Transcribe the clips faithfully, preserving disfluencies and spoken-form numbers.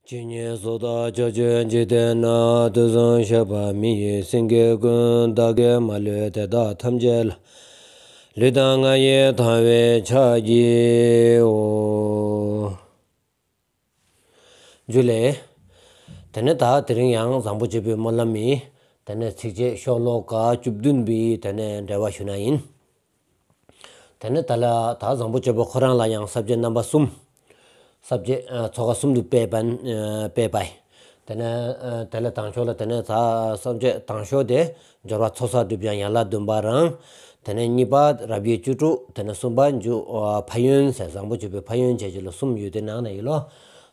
ཇི་སྙེད་སུ་དག་ཕྱོགས་བཅུའི་འཇིག་རྟེན་ན། དུས་གསུམ་གཤེགས་པ་མི་ཡི་སེང་གེ་ཀུན། བདག་གིས་མ་ལུས་དེ་དག་ཐམས་ཅད་ལ། ལུས་དང་ངག་ཡིད་དང་བས་ཕྱག་བགྱིའོ། ཇུ་ལེ། དེ་ནས་ད་དེ་རིང་ཡང་བཟང་པོ་སྤྱོད་པའི་སྨོན་ལམ་ཡིན། དེ་ནས་ཚིགས་བཅད་ཤོ་ལོ་ཀ་བཅུ་བདུན་པའི་དེ་ནས་འགྲེལ་བ་ཞུ་ན་ཡིན། དེ་ནས་ད་ལ་ད་བཟང་པོ་སྤྱོད་པ་ཁོ་རང་ལ་ཡང་ས་བཅད་རྣམ་པ་གསུམ། ས་བཅད་ཨ་ཚོ་ཀ་གསུམ་དུ་སྤེལ་པ་ཨ་སྤེལ་པ་ཡིན། དེ་ནས་ཨ་དེ་ལས་དང་ཤོས་ལ་དེ་ནས་ད་ས་བཅད་དང་ཤོས་དེ་སྦྱོར་བ་ཚོགས་བསགས་སྒྲིབ་སྦྱང་ཡན་ལག་བདུན་པ་རང་། དེ་ནས་གཉིས་པ་རབ་དབྱེ་བཅུ་དྲུག་དེ་ནས་གསུམ་པ་མཇུག་ཨ་ཕན་ཡོན་ཟེར་བཟང་པོ་སྤྱོད་པའི་ཕན་ཡོན་བྱས་ཀྱི་ལ་གསུམ་ཡོད་དེ་ནང་ནས་ཡིན་ལོ།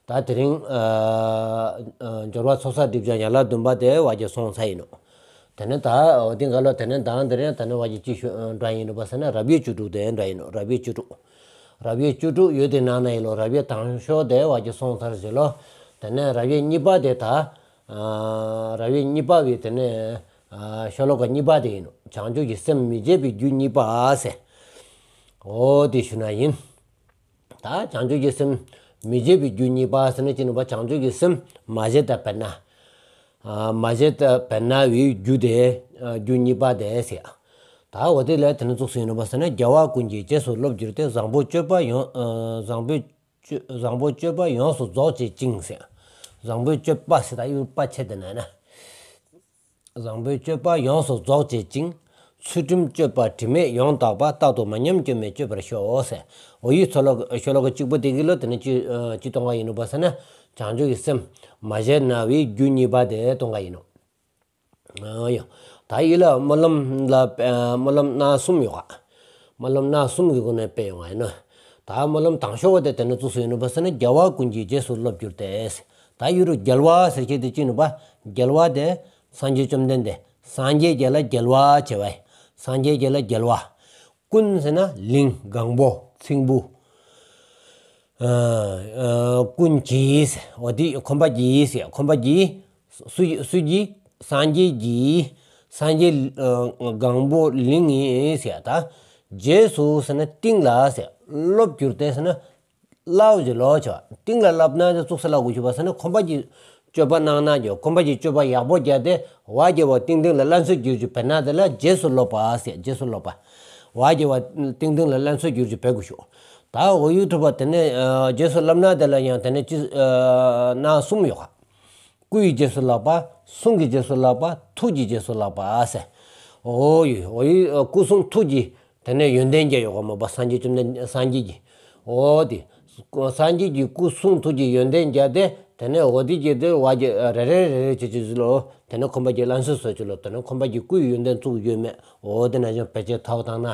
ད་དེ་རིང་ཨ་ཨ་སྦྱོར་བ་ཚོགས་བསགས་སྒྲིབ་སྦྱང་ཡན་ལག་བདུན་པ་དེ་བ་གྱི་སོང་ཚར་ཡིན་ནོ། དེ་ནས་ད་འོ་དེ་འགལ་ལོ། དེ་ནས་དང་དེ་རིང་དེ་ནས་བ་གྱི་ཅི་ཤོ་འདྲ་ཡིན་ནོ་པ་ཟེར་ན་རབ་དབྱེ་བཅུ་དྲུག་དེ་འདྲ་ཡིན་ནོ། རབ་དབྱེ་བཅུ་དྲུག་རབ་དབྱེ་བཅུ་དྲུག་ཡོད་དེ་ནང་ནས་ཡིན་ལོ། རབ་དབྱེ་དང་ཤོས་དེ་བ་གྱི་སོང་ཚར་ཟེར་ལོ། དེ་ནས་རབ་དབྱེ་གཉིས་པ་དེ་ད་ཨ་རབ་དབྱེ་གཉིས་པ་བའི་དེ་ནས་ཨ་ཤོ་ལོ་ཀ་གཉིས་པ་དེ་ཡིན་ནོ། བྱང་ཆུབ་ཀྱི་སེམས་མི་བརྗེད་པའི་རྒྱུ་གཉིས་པ་ཟེར། འོ་དེ་ཞུ་ན་ཡིན། ད་བྱང་ཆུབ་ཀྱི་སེམས་མི་བརྗེད་པའི་རྒྱུ་གཉིས་པ་ཟེར་ན་ཅི་ནུས་པ་བྱང་ཆུབ་ཀྱི་སེམས་མ་བརྗེད་དང་བེར་ན། ཨ་མ་བརྗེད་དང་བེར་ན་བའི་རྒྱུ་དེ་ཨ་རྒྱུ་གཉིས་པ་དེ་ཟེར། ད་འོ་དེ་ལས་དེ་ནི་བཙུགས་སུ་ཡིན་ནུས་པ་ཟེར་ན། རྒྱལ་བ་ཀུན་གྱི་རྗེས་སུ་སློབ་གྱུར་ཏེ། བཟང་པོ་སྤྱོད་པ་ཡོངས་ཨ་བཟང་པོའི་སྤྱོད་བཟང་པོ་སྤྱོད་པ་ཡོངས་སུ་རྫོགས་བྱེད་ཅིང་ཟེར། བཟང་པོའི་སྤྱོད་པ་ཟེར་ད་ཡུལ་པ་ཆེ་དེ་ན་ན། བཟང་པོའི་སྤྱོད་པ་ཡོངས་སུ་རྫོགས་བྱེད་ཅིང་། ཚུལ་ཁྲིམས་སྤྱོད་པ་དྲི་མེད་ཡོངས་དག་པ། རྟག་ཏུ་མ་ཉམས་སྐྱོན་མེད་སྤྱོད་པར་ཤོག་ཟེར། འོ་ཡི་ཚོ་ལོ་ཤོ་ལོ་ཀ་གཅིག་པོ་དེ་གི་ལོ་དེ་ནི་ཅི་ཨ་ཅི་གཏོང་ག་ཡིན་ནུས་པ་ཟེར་ན། བྱང་ཆུབ་ཀྱི་སེམས་མ་བརྗེད་ན་བའི་རྒྱུ་གཉིས་པ་དེ་གཏོང་ག་ཡིན་ནོ། ཨ་ཡོ། ད་ཡི་ལ་སྨོན་ལམ་ལ་ཨ་སྨོན་ལམ་སྣ་གསུམ་ཡོད་ག། སྨོན་ལམ་སྣ་གསུམ་གྱི་སྒོ་ནས་སྤེལ་ཡོང་བ་ཡིན་ནོ། ད་སྨོན་ལམ་དང་ཤོས་དེ་དེ་ནི་བཙུགས་སུ་ཡིན་ནུས་པ་ཟེར་ན། རྒྱལ་བ་ཀུན་གྱི་རྗེས་སུ་སློབ་གྱུར་ཏེ། ད་ཡུ་རུ་རྒྱལ་བ་ཟེར་ཁྱེད་དེ་ཅི་ནུས་པ། རྒྱལ་བ་དེ་སངས་རྒྱས་བཅོམ་ལྡན་འདས། སངས་རྒྱས་རྒྱལ་ལ་རྒྱལ་བ་བྱེད་བ་ཡིན། སངས་རྒྱས་རྒྱལ་ལ་རྒྱལ་བ། ཀུན་ཟེར་ན་གླིང་གང་པོ་ཚིང་པོ། ཨ་ཨ་ཀུན་གྱིས་འོ་དེ་ཁོམ་པ་གྱིས་ཟེར། ཁོམ་པ་གྱིས་སུ་སུ་གྱིས། སངས་རྒྱས་ཀྱིས། སངས་རྒྱས་ཨ་གང་པོ་གླིང་ཡིན་ཟེར། ད་རྗེས་སུ་ཟེར་ན་སྟེང་ལ་ཟེར། སློབ་གྱུར་ཏེ་ཟེར་ན་སླབ་ཀྱི་ལོ་ཆོ། སྟེང་ལ་སླབ་ན་དེ་བཙུགས་ས་སླབ་དགོས་ཞུ་བ་ཟེར་ན། ཁོམ་པ་གྱིས་སྤྱོད་པ་གནང་ན་རྒྱུ། ཁོམ་པ་གྱིས་སྤྱོད་པ་ཡག་པོ་རྒྱག་སྟེ་བ་རྒྱལ་བ་སྟེང་སྟེང་ལ་ལམ་སྲོལ་གྱུར་ཅིག་བེར་ན་དེ་ལ་རྗེས་སུ་སློབ་པ་ཟེར། རྗེས་སུ་སློབ་པ། བ་རྒྱལ་བ་སྟེང་སྟེང་ལ་ལམ་སྲོལ་གྱུར་ཅིག་བེར་དགོས་ཞུ། ད་འོ་ཡུ་ཐུབ་པ་དེ་ནས་ཨ་རྗེས་སུ་སླབ་ན་དེ་ལ་ཡང་དེ་ནས་ཅི་ཨ་སྣ་གསུམ་ཡོད་ག། སྐུ་ཡི་རྗེས་སུ་བསླབ་པ། གསུང་གི་རྗེས་སུ་བསླབ་པ། ཐུགས་ཀྱི་རྗེས་སུ་བསླབ་པ་ཟེར། འོ་ཡུ་འོ་ཡུ་སྐུ་གསུང་ཐུགས་ཀྱི་དེ་ནས་ཡོན་ཏན་རྒྱ་ཡོད་ག་མོ་པ། སངས་རྒྱས་བཅོམ་ལྡན་སངས་རྒྱས་ཀྱི་འོ་དེ་སངས་རྒྱས་ཀྱི་སྐུ་གསུང་ཐུགས་ཀྱི་ཡོན་ཏན་རྒྱ་དེ་དེ་ནས་འོ་དེ་གྱི་དེ་བ་གྱི་རེ་རེ་རེ་རེ་བྱེད་ཀྱི་ལོ། དེ་ནས་ཁོམ་པ་གྱི་ལམ་སྲོལ་སོ་ཅི་ལོ། དེ་ནས་ཁོམ་པ་གྱི་སྐུ་ཡི་ཡོན་ཏན་བཙུགས་ཡོད་མེད། འོ་དེ་ན་གཞོན་བེར་ཆེན་ཐའོ་བཏང་ན།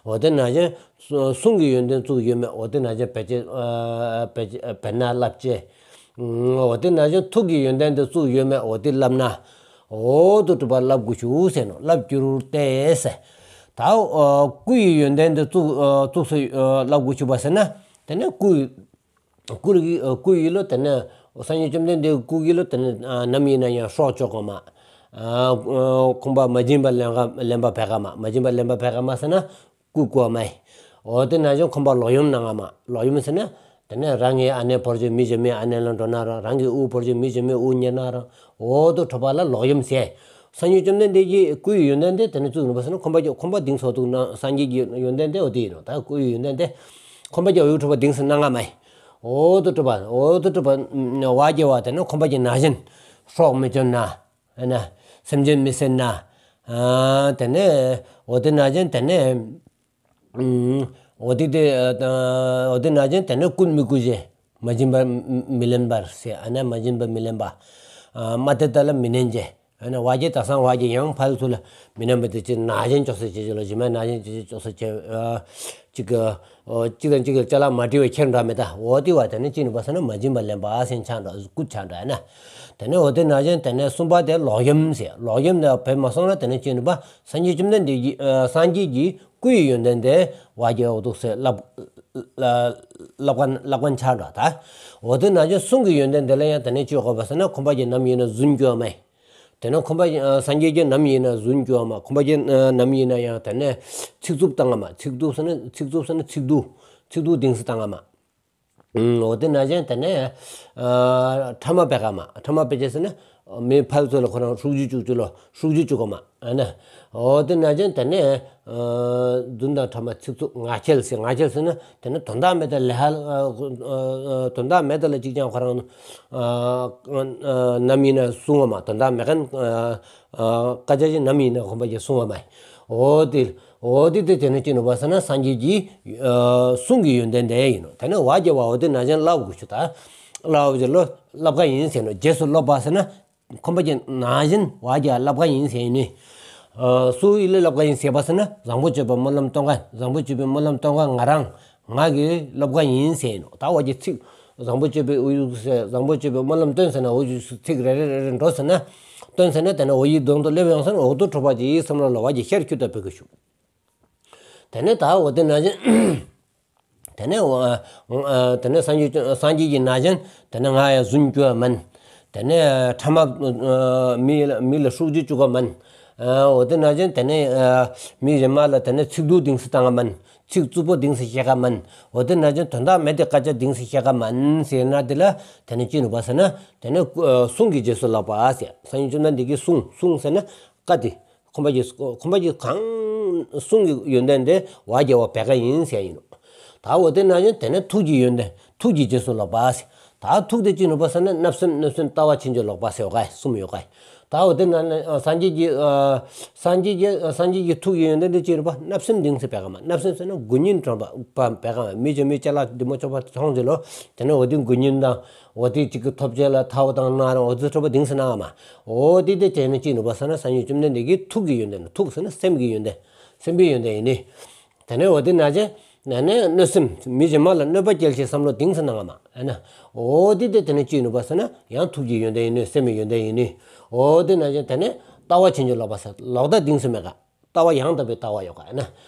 འོ་དེ་ན་གཞོན་གསུང་གི་ཡོན་ཏན་བཙུགས་ཡོད་མེད། འོ་དེ་ན་གཞོན་བེར་ཆེན་ཨ་བེར་ཆེན་བེར་ན་སླབ་ཅེས། འོ་དེ་ན་གཞོན་ཐུགས་ཀྱི་ཡོན་ཏན་དེ་བཙུགས་ཡོད་མེད། འོ་དེ་སླབ་ན། འོ་དོ་གྲུབ་པ་སླབ་དགོས་ཞུ་ཟེར་ནོ། སླབ་གྱུར་ཏེ་ཟེར། ད་ཨ་སྐུ་ཡི་ཡོན་ཏན་དེ་བཙུགས་ཨ་བཙུགས་སུ་ཨ་སླབ་དགོས་ཞུ་བ་ཟེར་ན། དེ་ནས་སྐུ་སྐུ་ཡི་སྐུ་ཡི་ལོ་དེ་ནས་སངས་རྒྱས་བཅོམ་ལྡན་འདས་སྐུ་གི་ལོ་དེ་ནས་ཨ་ནམ་ཡིན་ན་ཡང་སྲོག་གཅོད་གོ་མ། ཨ་ཁོང་པ་མ་བྱིན་པ་ལེན་ག་ལེན་པ་བེར་ག་མ། མ་བྱིན་པ་ལེན་པ་བེར་ག་མ་ཟེར་ན། སྐུ་བསྐོ་མ་ཡིན། འོ་དེ་ན་གཞོན་ཁོང་པ་ལོག་གཡེམ་གནང་ང་མ། ལོག་གཡེམ་ཟེར་ན། དེ་ནས་རང་གི་ཨ་ནེ་བོར་རྒྱུ་མི་བྱེད་མི་ཨ་ནེ་ལ་འགྲོ་ན་རང་། རང་གི་དབུ་བོར་རྒྱུ་མི་བྱེད་མི་དབུ་ཉར་ན་རང་། འོ་དོ་གྲུབ་པ་ལ་ལོག་གཡེམ་ཟེར། སངས་རྒྱས་བཅོམ་ལྡན་འདས་ཀྱི་སྐུ་ཡི་ཡོན་ཏན་དེ་དེ་ནས་བཙུགས་ནུས་པ་ཟེར་ན། ཁོང་པ་ཁོང་པ་དེང་སང་འདུག་ན་སངས་རྒྱས་ཀྱི་ཡོན་ཏན་དེ་འོ་དེ་ཡིན་ནོ། ད་སྐུ་ཡི་ཡོན་ཏན་དེ་ཁོང་པ་ཀྱི་འོ་ཡུ་གྲུབ་པ་དེང་སང་གནང་ང་མ་ཡིན། འོ་དོ་གྲུབ་པ་འོ་དོ་གྲུབ་པ་བ་རྒྱལ་བ་དེ་ནས་ཁོང་པ་ཀྱི་ན་གཞོན་སྲོག་མི་གཅོད་ན། ཨ་ན་སེམས་ཅན་མི་བསད་ན། ཨ་དེ་ནས་འོ་དེ་ན་གཞོན་དེ་ནས་ཨུམ་འོ་དེ་དེ་ཨ་འོ་དེ་ན་གཞོན་དེ་ནས་རྐུན་མི་རྐུ་ཅེས། མ་བྱིན་པ་མི་ལེན་པར་ཟེར། ཨ་ན་མ་བྱིན་པ་མི་ལེན་པ། ཨ་མ་དེ་ད་ལ་མི་ནན་ཅེས། ཨ་ན་བ་རྒྱལ་ད་སང་བ་རྒྱལ་ཡང་ཕལ་ཚུལ་ལ་མི་ནན་པ་དེ་ཅི་ན་གཞོན་ཅོག་ཙེ་བྱེད་ཅེས་ལོ། ཇི་མ་ན་གཞོན་ཅོག་ཙེ་བྱེད་ཨ་ཅིག་གི་ཨོ་གཅིག་དང་གཅིག་གི་ཅ་ལག་མ་འགྲིག་པའི་ཁྱེར་འདྲ་མེད་ད། འོ་དེ་བ་དེ་ནི་ཅི་ནུས་པ་ཟེར་ན་མ་བྱིན་པ་ལེན་པ་ཟེར་ཆགས་འདྲ་སྐུ་ཆགས་འདྲ་ན། དེ་ནས་འོ་དེ་ན་གཞོན་དེ་ནས་གསུམ་པ་དེ་ལོག་གཡེམ་ཟེར། ལོག་གཡེམ་དེ་བས་མ་སོང་ན་དེ་ནས་ཅི་ནུས་པ་སངས་རྒྱས་བཅོམ་ལྡན་འདས་ཀྱི་ཨ་སངས་རྒྱས་ཀྱི་སྐུ་ཡི་ཡོན་ཏན་དེ་བ་རྒྱལ་འོ་འདུག་ཟེར་ལབ་ལབ་མཁན་ལབ་མཁན་ཆགས་འདྲ་ད། འོ་དེ་ན་གཞོན་གསུང་གི་ཡོན་ཏན་དེ་ལ་ཡང་དེ་ནས་ཅི་ཡོད་གོ་བ་ཟེར་ན། ཁོང་པ་ཀྱི་ནམ་ཡིན་ན་རྫུན་སྐྱོ་མེད། དེ་ནས་ཁོང་པ་ཨ་སངས་རྒྱས་ཀྱི་ནམ་ཡིན་ན་རྫུན་སྐྱོ་མ། ཁོང་པ་ཀྱི་ཨ་ནམ་ཡིན་ན་ཡང་དེ་ནས་ཚིག་རྩུབ་བཏང་ང་མ། ཚིག་རྩུབ་ཟེར་ན་ཚིག་རྩུབ་ཟེར་ན་ཚིག་སྡུག་ཚིག་སྡུག་དེང་སང་བཏང་ང་མ། འོ་དེ་ན་ཅན་དེ་ནས་ཨ་ཕྲ་མ་བད་ག་མ། ཕྲ་མ་བད་ཅེས་ཟེར་ན་མེ་ཕལ་ཚོ་ལ་ཁོ་རང་ཧྲུག་གཅུ་བཅུག་ཅུ་ལོ། ཧྲུག་གཅུ་བཅུག་ག་མ། ཨ་ནི་འོ་དེ་ན་ཅན་དེ་ནས་ཨ་བདུན་དང་ཕྲ་མ་ཚིག་རྩུབ་ངག་འཁྱལ་ཟེར། ངག་འཁྱལ་ཟེར་ན་དེ་ནས་དོན་དག་མེད་དེ་ལས་ཧ་ཨ་དོན་དག་མེད་དེ་ལ་ཅིག་ཀྱང་ཁོ་རང་ཨ་ནམ་ཡིན་ན་གསུང་བ་མ། དོན་དག་མེད་མཁན་ཨ་ཨ་སྐད་ཆ་ཅིག་ནམ་ཡིན་ན་ཁོམ་པ་ཅིག་གསུང་བ་མ། འོ་དེ་འོ་དེ་དེ་དེ་ནས་ཅི་ནུས་པ་ཟེར་ན་སངས་རྒྱས་ཀྱི་ཨ་གསུང་གི་ཡོན་ཏན་དེ་ཡིན་ནོ། དེ་ནས་ཝ་རྒྱལ་བ་འོ་དེ་ན་ཅན་བསླབ་དགོས་ཤུ། ད་བསླབ་ཅེས་ལོ་བསླབ་ག་ཡིན་ཟེར་ནོ། རྗེས་སུ་སློབ་པ་ཟེར་ན་ཁོམ་པ་ཅིག་ན་ཅན་ཝ་རྒྱལ་བསླབ་ག་ཡིན་ཟེར་ནི། ཨ་སུ་ཡིས་ལས་བསླབ་ག་ཡིན་ཟེར་བ་ཟེར་ན་བཟང་པོ་སྤྱོད་པའི་སྨོན་ལམ་གཏོང་ག། བཟང་པོ་སྤྱོད་པའི་སྨོན་ལམ་གཏོང་ག་ང་རང་ང་གིས་སློབ་ག་ཡིན་ཟེར་ནོ། ད་ཝ་རྒྱལ་ཚིག་བཟང་པོ་སྤྱོད་པའི་ཨུ་ཡུག་ཟེར། བཟང་པོ་སྤྱོད་པའི་སྨོན་ལམ་སྟོན་ཟེར་ན་འོ་ཚིག་རེ་རེ་རེ་རེ་འགྲོ་ཟེར་ན་སྟོན་ཟེར་ན་དེ་ནས་འོ་ཡི་གདོང་དུ་སླེབས་ཡོང་ཟེར་ན་འོ་དོ་འཕྲོ་བ་ཅིག་ཡིད་བསམ་བློ་ལ་ཝ་རྒྱལ་ཤར་ཁྱུ་ད་བུད་གི་ཤུ། དེ་ནས་ད་འོ་དེ་ན་ཅན་དེ་ནས་ཨ་དེ་ནས་སངས་རྒྱས་སངས་རྒྱས་ཀྱི་ན་ཅན་དེ་ནས་ང་ཡང་རྫུན་སྐྱུ་བ་མིན། དེ་ནས་ཕྲ་མ་ཨ་མི་ལ་མི་ལ་ཧྲུག་གཅུ་བཅུག་ག་མིན། ཨ་འོ་དེ་ན་ཅན་དེ་ནས་ཨ་མི་གཞན་མ་ལ་དེ་ནས་ཚིག་སྡུག་གཏིང་ཟེར་བཏང་ག་མིན། ཚིག་རྩུབ་པོ་གཏིང་ཟེར་བཤད་ག་མིན། འོ་དེ་ན་ཅན་དོན་དག་མེད་དེ་སྐད་ཆ་གཏིང་ཟེར་བཤད་ག་མིན་ཟེར་ན་དེ་ལ་དེ་ནས་ཅི་ནུས་པ་ཟེར་ན་དེ་ནས་ཨ་གསུང་གི་རྗེས་སུ་བསླབ་པ་ཟེར། སངས་རྒྱས་བཅོམ་ལྡན་འདས་ཀྱི་གསུང་། གསུང་ཟེར་ན་བཀའ་དེ། ཁོམ་པ་ཅིག་ཁོམ་པ་ཅིག་གང་གསུང་གི་ཡོན་ཏན་དེ་ཝ་རྒྱལ་བ་བད་ག་ཡིན་ཟེར་ཡིན་ནོ། ད་འོ་དེ་ན་ཅན་དེ་ནས་ཐུགས་ཀྱི་ཡོན་ཏན། ཐུགས་ཀྱི་རྗེས་སུ་སློབ་པ་ཟེར། ད་ཐུགས་དེ་ཅི་ནུས་པ་ཟེར་ན་བརྣབ་སེམས། བརྣབ་སེམས། ལྟ་བ་ཕྱིན་ཅི་ལོག་པ་ཟེར་བ་ག་གསུམ་ཡོད་ག། ད་འོ་དེ་ན་ན་ཨ་སངས་རྒྱས་ཀྱི་ཨ་སངས་རྒྱས་ཀྱི་ཨ་སངས་རྒྱས་ཀྱི་ཐུགས་ཀྱི་ཡོན་ཏན་དེ་ཅི་ནུས་པ། བརྣབ་སེམས་གཏིང་ཟེར་བད་ག་མ། བརྣབ་སེམས་ཟེར་ན་དགུ་ཉིན་གྲོངས་པ་བད་ག་མ། མི་གཞན་མི་ཅ་ལག་འདི་མོ་ཆོག་པ་མཐོང་ཅི་ལོ། དེ་ནས་འོ་དེ་དགུ་ཉིན་དང་འོ་དེ་ཅིག་གི་ཐོབ་བྱ་ལ་ཐའོ་དང་ན་ར་འོ་དེ་ཐོབ་པ་གཏིང་ཟེར་ན་མ། འོ་དེ་དེ་དེ་ནས་ཅི་ནུས་པ་ཟེར་ན་སངས་རྒྱས་བཅོམ་ལྡན་འདས་ཀྱི་ཐུགས་ཀྱི་ཡོན་ཏན། ཐུགས་ཟེར་ན་སེམས་ཀྱི་ཡོན་ཏན། སེམས་པའི་ཡོན་ཏན་ཡིན་ནི། དེ་ནས་འོ་དེ་ན་ཅན་ན་ནས་གནོད་སེམས། མི་གཞན་མ་ལ་གནོད་པ་སྐྱེལ་ཅེས་བསམ་བློ་གཏིང་ཟེར་ན་མ། ཨ་ནི་འོ་དེ་དེ་དེ་ནས་ཅི་ནུས་པ་ཟེར་ན་ཡང་ཐུགས་ཀྱི་ཡོན་ཏན་ཡིན་ནི། སེམས་པའི་ཡོན་ཏན་ཡིན་ནི། འོ་དེ་ན་ཅན་དེ་ནས་ལྟ་བ་ཕྱིན་ཅི་ལོག་པ་ཟེར། ལོག་ལྟ་གཏིང་ཟེར་མེད་ག། ལྟ་བ་ཡང་དག་པའི་ལྟ་བ་ཡོད་ག་ན།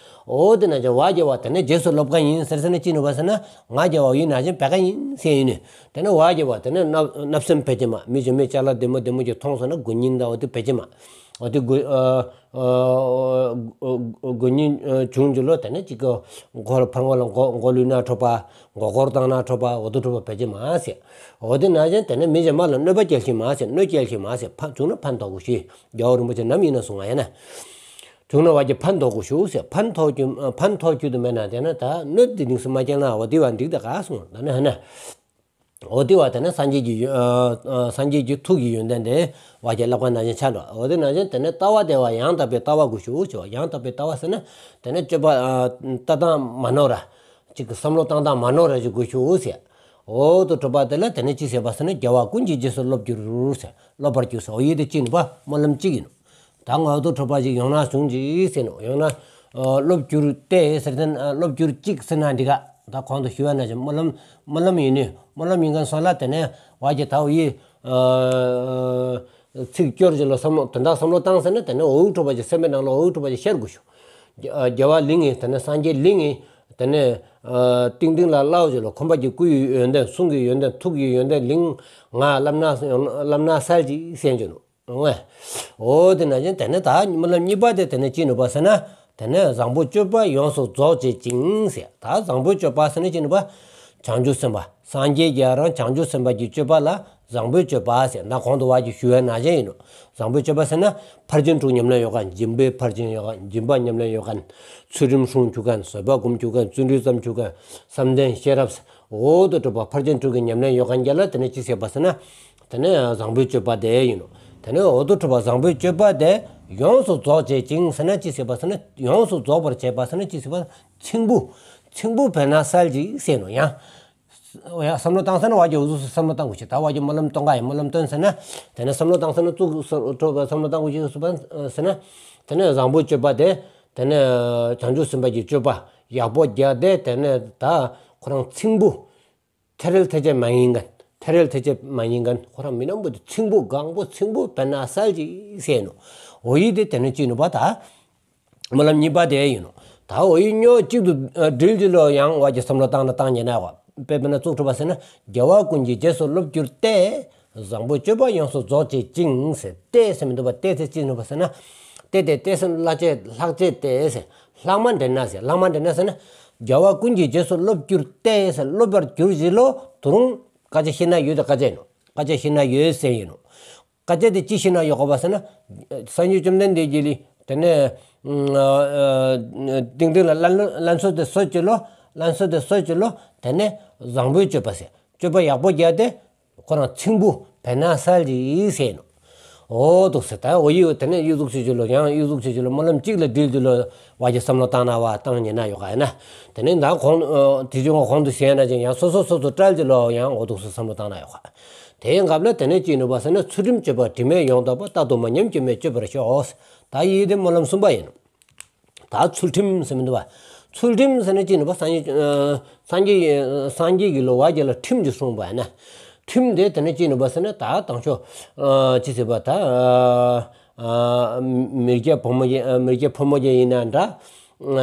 འོ་དེ་ན་ཅན་ཝ་རྒྱལ་བ་དེ་ནས་རྗེས་སུ་སློབ་ག་ཡིན་ཟེར་ཟེར་ན་ཅི་ནུས་པ་ཟེར་ན་ང་རྒྱལ་བ་ཡིན་ན་ཅན་བད་ག་ཡིན་ཟེར་ཡིན་ནི། དེ་ནས་ཝ་རྒྱལ་བ་དེ་ནས་བརྣབ་བརྣབ་སེམས་བད་ཅི་མ། མི་གཞན་མི་ཅ་ལག་འདི་མོ་འདི་མོ་ཅིག་མཐོང་སོང་ན་དགུ་ཉིན་དང་འོ་དེ་བད་ཅི་མ། འོ་དེ་དགུ་ཨ་ཨ་དགུ་ཉིན་ཨ་བྱུང་ཅི་ལོ། དེ་ནས་ཅིག་གི་མགོ་ལ་ཕར་མགོ་ལ་མགོ་མགོ་ལུས་ན་འཕྲོད་པ། མགོ་སྐོར་བཏང་ན་འཕྲོད་པ། འོ་དེ་འཕྲོད་པ་བད་ཅི་མ་ཟེར། འོ་དེ་ན་ཅན་དེ་ནས་མི་གཞན་མ་ལ་གནོད་པ་སྐྱེལ་ཅི་མ་ཟེར། གནོད་སྐྱེལ་ཅི་མ་ཟེར། ཕན་བྱུང་ན་ཕན་ཐོགས་དགོས་ཤེས། རྒྱལ་བ་རིན་པོ་ཆེ་ནམ་ཡིན་ན་གསུང་ང་ཡིན་ན། བྱུང་ན་ཝ་རྒྱལ་ཕན་ཐོགས་དགོས་ཤུ་ཟེར། ཕན་ཐོགས་རྒྱུ་ཕན་ཐོགས་རྒྱུ་དུ་མེད་ན་དེ་ན་ད་གནོད་དེ་གཏིང་ཟེར་མ་སྐྱེལ་ན་འོ་དེ་བ་འགྲིག་ད་ག་གསུང་། ད་ནི་ཧ་ན། འོ་དེ་བ་དེ་ནས་སངས་རྒྱས་ཀྱི་ཡོ་ཨ་ཨ་སངས་རྒྱས་ཀྱི་ཐུགས་ཀྱི་ཡོན་ཏན་དེ་ཝ་རྒྱལ་བསླབ་ག་ན་ཅན་ཆ་འགྲོ། འོ་དེ་ན་ཅན་དེ་ནས་ལྟ་བ་དེ་བ་ཡང་དག་པའི་ལྟ་བ་དགོས་ཤུ་ཟེར་བ། ཡང་དག་པའི་ལྟ་བ་ཟེར་ན་དེ་ནས་སྤྱོད་པ་ཨ་ལྟ་སྟངས་མ་ནོར་ར། ཅིག་གི་བསམ་བློ་བཏང་སྟངས་མ་ནོར་ར་ཅིག་དགོས་ཤུ་ཟེར། འོ་དེ་འཕྲོད་པ་དེ་ལ་དེ་ནས་ཅི་ཟེར་བ་ཟེར་ན་རྒྱལ་བ་ཀུན་གྱི་རྗེས་སུ་སློབ་གྱུར་ཟེར། སློབ་པར་གྱུར་ཟེར། འོ་ཡི་དེ་ཅི་ནུས་པ་སྨོན་ལམ་གཅིག་ཡིན་ནོ། ད་ང་དོ་འཕྲོད་པ་ཅིག་ཡང་ན་བྱུང་ཅི་ཟེར་ནོ། ཡང་ན་ཨ་སློབ་གྱུར་ཏེ་ཟེར་དེ་ཨ་སློབ་གྱུར་ཅིག་ཟེར་ན་འགྲིག་ག། ད་གོང་དུ་ཞུ་བ་ན་ཅན་སྨོན་ལམ་སྨོན་ལམ་ཡིན་ནི། སྨོན་ལམ་ཡིན་མཁན་སོང་ལ་དེ་ནས་ཝ་རྒྱལ་ད་འོ་ཡི་ཨ་ཚིག་སྐྱོར་ཅི་ལོ་བསམ་བློ་དོན་དག་བསམ་བློ་བཏང་ཟེར་ན་དེ་ནས་འོ་འཕྲོད་པ་ཅིག་སེམས་པའི་ནང་ལ་འོ་འཕྲོད་པ་ཅིག་ཤར་དགོས་ཤུ། རྒྱལ་བ་ལིང་ངེ་དེ་ནས་སངས་རྒྱས་ལིང་ངེ་དེ་ནས་ཨ་ཏིང་ཏིང་ལ་བསླབ་ཅི་ལོ། ཁོམ་པ་ཅིག་སྐུ་ཡི་ཡོན་ཏན། གསུང་གི་ཡོན་ཏན། ཐུགས་ཀྱི་ཡོན་ཏན་ལིང་ང་བསླབ་ན་བསླབ་ན་གསལ་ཅིག་ཟེར་གྱི་ནོ། འོ་དེ་ན་ཅན་དེ་ནས་ད་སྨོན་ལམ་གཉིས་པ་དེ་དེ་ནས་ཅི་ནུས་པ་ཟེར་ན། དེ་ནས་བཟང་པོའི་སྤྱོད་པ་ཡོངས་སུ་རྫོགས་བྱེད་ཅིང་ཟེར། ད་བཟང་པོའི་སྤྱོད་པ་ཟེར་ན་ཅི་ནུས་པ། བྱང་ཆུབ་སེམས་དཔའ། སངས་རྒྱས་ཀྱི་རང་བྱང་ཆུབ་སེམས་དཔའ་གྱི་སྤྱོད་པ་ལ་བཟང་པོའི་སྤྱོད་པ་ཟེར། ད་གོང་དུ་ཝ་རྒྱལ་ཞུ་བའི་ན་ཅན་ཡིན་ནོ། བཟང་པོའི་སྤྱོད་པ་ཟེར་ན་ཕར་ཕྱིན་དྲུག་ཉམས་ལེན་ཡོད་མཁན། སྦྱིན་པའི་ཕར་ཕྱིན་ཡོད་མཁན། སྦྱིན་པ་ཉམས་ལེན་ཡོད་མཁན། ཚུལ་ཁྲིམས་སྲུང་བཅུག་མཁན། བཟོད་པ་སྒོམ་བཅུག་མཁན། བརྩོན་འགྲུས་བརྩམ་བཅུག་མཁན། བསམ་གཏན་ཤེས་རབ། འོ་དོ་འཕྲོད་པ་ཕར་ཕྱིན་དྲུག་གི་ཉམས་ལེན་ཡོད་མཁན་རྒྱ་ལ་དེ་ནས་ཅི་ཟེར་བ་ཟེར་ན། དེ་ནས་བཟང་པོའི་སྤྱོད་པ་དེ་ཡིན་ནོ། དེ་ནས་འོ་དོ་འཕྲོད་པ་བཟང་པོའི་སྤྱོད་པ་དེ་ཡོངས་སུ་རྫོགས་བྱེད་ཅིང་ཟེར་ན་ཅི་ཟེར་བ་ཟེར་ན། ཡོངས་སུ་རྫོགས་པར་བྱེད་པ་ཟེར་ན་ཅི་ཟེར་བ། ཚིམ་པོ། ཚིམ་པོ་བད་ན་གསལ་ཅིག་ཟེར་ནོ་ཡང་། ཡང་བསམ་བློ་བཏང་ཟེར་ན་ཝ་རྒྱལ་འུ་ཚོ་བསམ་བློ་བཏང་དགོས་ཤེས། ད་ཝ་རྒྱལ་སྨོན་ལམ་གཏོང་ག་ཡིན། སྨོན་ལམ་སྟོན་ཟེར་ན། དེ་ནས་བསམ་བློ་བཏང་ཟེར་ན་ཙུག་བསམ་བློ་བཏང་དགོས་ཤེས་སུ་བ་ཟེར་ན། དེ་ནས་བཟང་པོའི་སྤྱོད་པ་དེ། དེ་ནས་བྱང་ཆུབ་སེམས་དཔའ་གྱི་སྤྱོད་པ་ཡག་པོ་རྒྱག་སྟེ་དེ་ནས་ད་ཁོ་རང་ཚིམ་པོ། ཐེ་རེལ་ཐེ་ཆད་མ་ཡིན་མཁན། ཐེ་རེལ་ཐེ་ཆད་མ་ཡིན་མཁན་ཁོ་རང་མི་ནམ་པོ་དེ་ཚིམ་པོ་གང་པོ་ཚིམ་པོ་བད་ན་གསལ་ཅིག་ཟེར་ནོ། འོ་ཡི་དེ་དེ་ནས་ཅི་ནུས་པ་ད། སྨོན་ལམ་གཉིས་པ་དེ་ཡིན་ནོ། ད་འོ་ཡི་སྨྱོ་གཅིག་ཏུ་ཨ་སྒྲིལ་གྱི་ལོ་ཡང་ཝ་རྒྱལ་བསམ་བློ་བཏང་ན་བཏང་ཉེ་ན་ཝ། དཔེ་དཔེར་ན་ཙུག་འཕྲོད་པ་ཟེར་ན། རྒྱལ་བ་ཀུན་གྱི་རྗེས་སུ་སློབ་གྱུར་ཏེ། བཟང་པོའི་སྤྱོད་པ་ཡོངས་སུ་རྫོགས་བྱེད་ཅིང་ཟེར། ཏེ་ཟེར་མི་འདུག་པ། ཏེ་དེ་ཅི་ནུས་པ་ཟེར་ན། ཏེ་དེ་ཏེ་ཟེར་ན་ལྷག་བཅས་ལྷག་བཅས་ཏེ་ཟེར། ལྷག་མ་འདྲེན་ན་ཟེར། ལྷག་མ་འདྲེན་ན་ཟེར་ན། རྒྱལ་བ་ཀུན་གྱི་རྗེས་སུ་སློབ་གྱུར་ཏེ་ཟེར། སློབ་པར་གྱུར་ཅིག་ལོ། དོ་རུང་བཀའ་རྒྱ་ཤེས་ན་ཡོད་དེ་བཀའ་རྒྱ་ཡིན་ནོ། བཀའ་རྒྱ་ཤེས་ན་ཡོད་ཟེར་ཡིན་ནོ། བཀའ་རྒྱ་དེ་ཅི་ཤེས་ན་ཡོད་ག་བ་ཟེར་ན། སངས་རྒྱས་བཅོམ་ལྡན་འདས་ཀྱིས་ལི་དེ་ནས་ཏིང་ཏིང་ལ་ལན་ལན་གསོལ་དེ་གསོལ་ཅིག་ལོ། ལན་གསོལ་དེ་གསོལ་ཅིག་ལོ། དེ་ནས་བཟང་པོའི་སྤྱོད་པ་ཟེར། སྤྱོད་པ་ཡག་པོ་རྒྱག་སྟེ། ཁོ་རང་ཚིམ་པོ་བེར་ནག་སལ་ཅིག་ཟེར་ནོ། འོ་འདུག་ཟེར། ད་འོ་ཡི་དེ་ནས་ཡི་ཟུག་ཅིག་ཅིག་ལོ། ཡང་ཡི་ཟུག་ཅིག་ཅིག་ལོ། སྨོན་ལམ་གཅིག་ལ་དྲིལ་ཅིག་ལོ། བ་ཅིག་བསམ་བློ་བཏང་ན་བ་བཏང་ཉན་ན་ཡོད་ག་ཡིན་ན། དེ་ནས་ད་གོང་དེ་ཅུང་གོང་དུ་ཞུས་ན་ཅིག་ཡང་སོ་སོ་སོ་སོ་བཀྲལ་ཅིག་ལོ། ཡང་འོ་འདུག་ཟེར་བསམ་བློ་བཏང་ན་ཡོད་ག། དེའི་སྐབས་ལ་དེ་ནས་ཅི་ནུས་པ་ཟེར་ན། ཚུལ་ཁྲིམས་སྤྱོད་པ་དྲི་མེད་ཡོངས་དག་པ། རྟག་ཏུ་མ་ཉམས་སྐྱོན་མེད་སྤྱོད་པར་ཤོག། ད་ཡི་དེ་སྨོན་ལམ་གསུམ་པ་ཡིན་ནོ། ད་ཚུལ་ཁྲིམས་ཟེར་མི་འདུག་བ། ཚུལ་ཁྲིམས་ཟེར་ན་ཅི་ནུས་པ། སངས་རྒྱས་སངས་རྒྱས་སངས་རྒྱས་ཀྱི་ལོ་བ་རྒྱ་ལ་ཁྲིམས་ཀྱི་གསུངས་པ་ཡིན་ན། ཁྲིམས་དེ་དེ་ནས་ཅི་ནུས་པ་ཟེར་ན། ད་དང་ཤོ་ཅི་ཟེར་བ། ད་མི་སྐྱ་ཕོ་མོ་རྒྱ་མི་སྐྱ་ཕོ་མོ་རྒྱ་ཡིན་ན་འདྲ།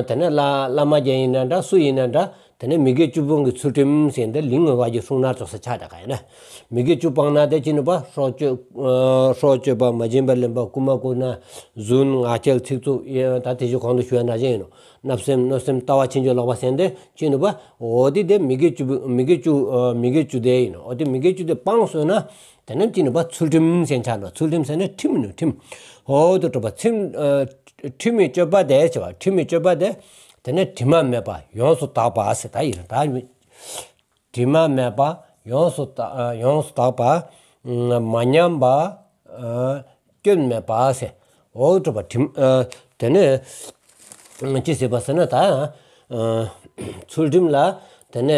དེ་ནས་བླ་བླ་མ་རྒྱ་ཡིན་ན་འདྲ། སུ་ཡིན་ན་འདྲ། དེ་ནས་མི་དགེ་བཅུ་སྤོང་གི་ཚུལ་ཁྲིམས་ཟེར་འདི་ལིང་བ་གི་སྲུང་ན་ཙོགས་ས་ཆ་འདྲ་ག་ཡིན་ན། མི་དགེ་བཅུ་སྤངས་ན་དེ་ཅི་ནུས་པ། སྲོག་གཅོད་སྲོག་གཅོད་པ། མ་བྱིན་པ་ལེན་པ། རྐུ་མ་རྐུ་ན། རྫུན། ངག་འཁྱལ། ཚིག་རྩུབ། ད་དེ་ཅུང་གོང་དུ་ཞུས་ན་ཅི་ཡིན་ནོ། བརྣབ་སེམས། གནོད་སེམས། ལྟ་བ་ཕྱིན་ཅི་ལོག་པ་ཟེར་འདི་ཅི་ནུས་པ། འོ་དེ་དེ་མི་དགེ་བཅུ་མི་དགེ་བཅུ་མི་དགེ་བཅུ་དེ་ཡིན་ནོ། འོ་དེ་མི་དགེ་བཅུ་དེ་སྤངས་སོང་ན། དེ་ནས་ཅི་ནུས་པ། ཚུལ་ཁྲིམས་ཟེར་ཆ་འགྲོ། ཚུལ་ཁྲིམས་ཟེར་ན་ཁྲིམས་ནི་ཁྲིམས། འོ་དུ་གྲུབ་པ་ཁྲིམས། ཁྲིམས་མི་སྤྱོད་པ་དེ་བྱ་བ། ཁྲིམས་མི་སྤྱོད་པ་དེ། དེ་ནས་དྲི་མ་མེད་པ་ཡོངས་སུ་དག་པ་ཟེར། ད་ཡིན་ད། དྲི་མ་མེད་པ་ཡོངས་སུ་དག་ཡོངས་སུ་དག་པ། མ་ཉམས་པ། སྐྱོན་མེད་པ་ཟེར། འོ་གྲུབ་པ་ཁྲིམས། དེ་ནས་ཅི་ཟེར་བ་ཟེར་ན། ད་ཚུལ་ཁྲིམས་ལ་དེ་ནས་